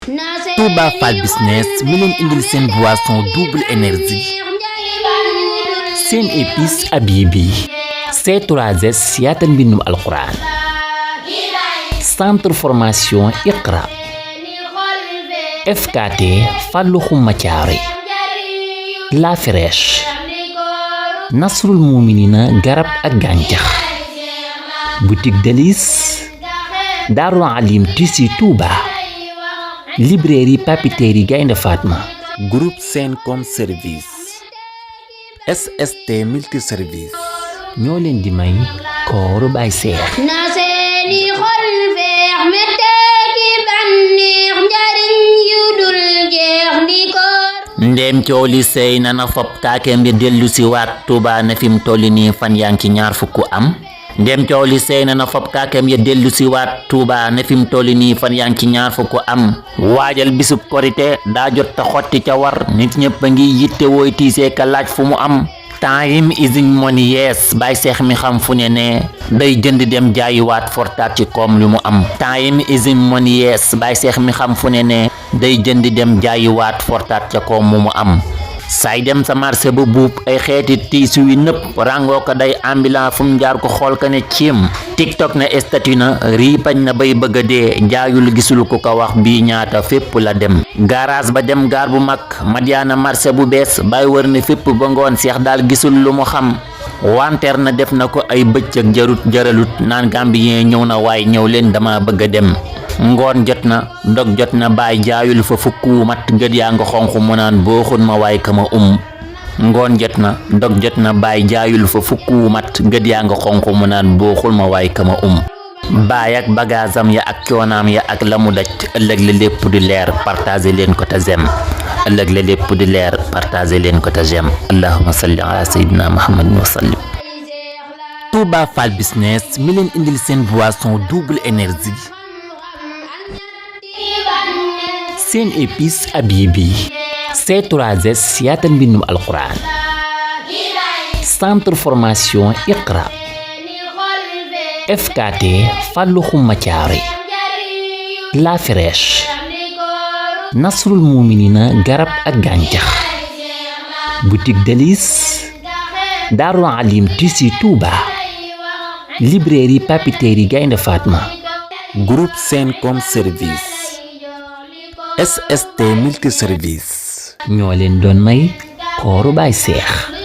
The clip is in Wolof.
Touba Fall Business mi leen indil seen boisson double énergie seen épice Habibi C3S yaatal mbindum alquran centre formation Iqra FKT Fallou Xuma Thiaré La Fraîche Nasrul Muminina garab ak gàncax boutique Délice Darou Alim Tissu Touba librairie papeterie Gaynde Fatma groupe Sencom service SST multiservice ñoo leen di may kooru Baay seex na seeni xol feex metteeki banneex njariñ yu dul jeex ndi koor ndéem coow li sey na na fop kaakeem bi dellu si waat Touba na fim tolli nii fan yaa ngi ci ñaar fukk am ndéem coow li sey na fop kaakeem ya dellu si waat Touba na fim tolli nii fan yaa ngi ci ñaar fukk am waajal bisub korite daa jot ta xotti ca war nit ñëpp a ngi yitte wooy tiisee ka laaj fu mu am time is money yes Baay seex mi xam fu ne ne day jënd dem jaayiwaat fortaat ci koom lu mu am time is money yes Baay seex mi xam fu ne ne day jënd dem jaayiwaat fortaat ca koom mu am saay dem sa marché ba buub ay xeeti tiisu wi nëpp rangoo ko day ambulant fu mu jaar ko xool ka ne ciim tiktok na statut na riipañ na bay bëgg a dee jaayul gisul ku ko wax bii ñaata fépp la dem garage ba dem gaar bu mag Madiana marché bu bees bay wër ne fépp ba ngoon seex daal gisul lu mu xam wanteer na def na ko ay bëccëg jaralut naan gambien ñëw na waaye ñëw leen dama bëgg a dem ngoon jot na dog jot na Baay jaayul fa fukku mat gët yaa nga xonq mu naan booxun ma waay kama ngoon jot na dog jot na Baay jaayul fa fukku mat gët yaa nga xonq mu naan booxul ma waay kama Baay ak bagaasam ya ak coonaam ya ak la mu daj ëllëg la lépp di leer partager leen ko te j'aime ëllëg la lépp di leer partager leen ko te j'aime allahumma salli ala sayyidina muhammadin wa sallim Touba Fall Business mi leen indil seen boisson double énergie seen épice Habibi C3S yaatal mbindum alquran centre formation Iqra FKT Fallou Xuma Thiaré La Fraîche Nasrul Muminina garab ak gàncax boutique Délice Darou Alim Tissu Touba librairie papeterie Gaynde Fatma groupe Sencom service SST multiservice ñoo leen doon may kooru Baay seex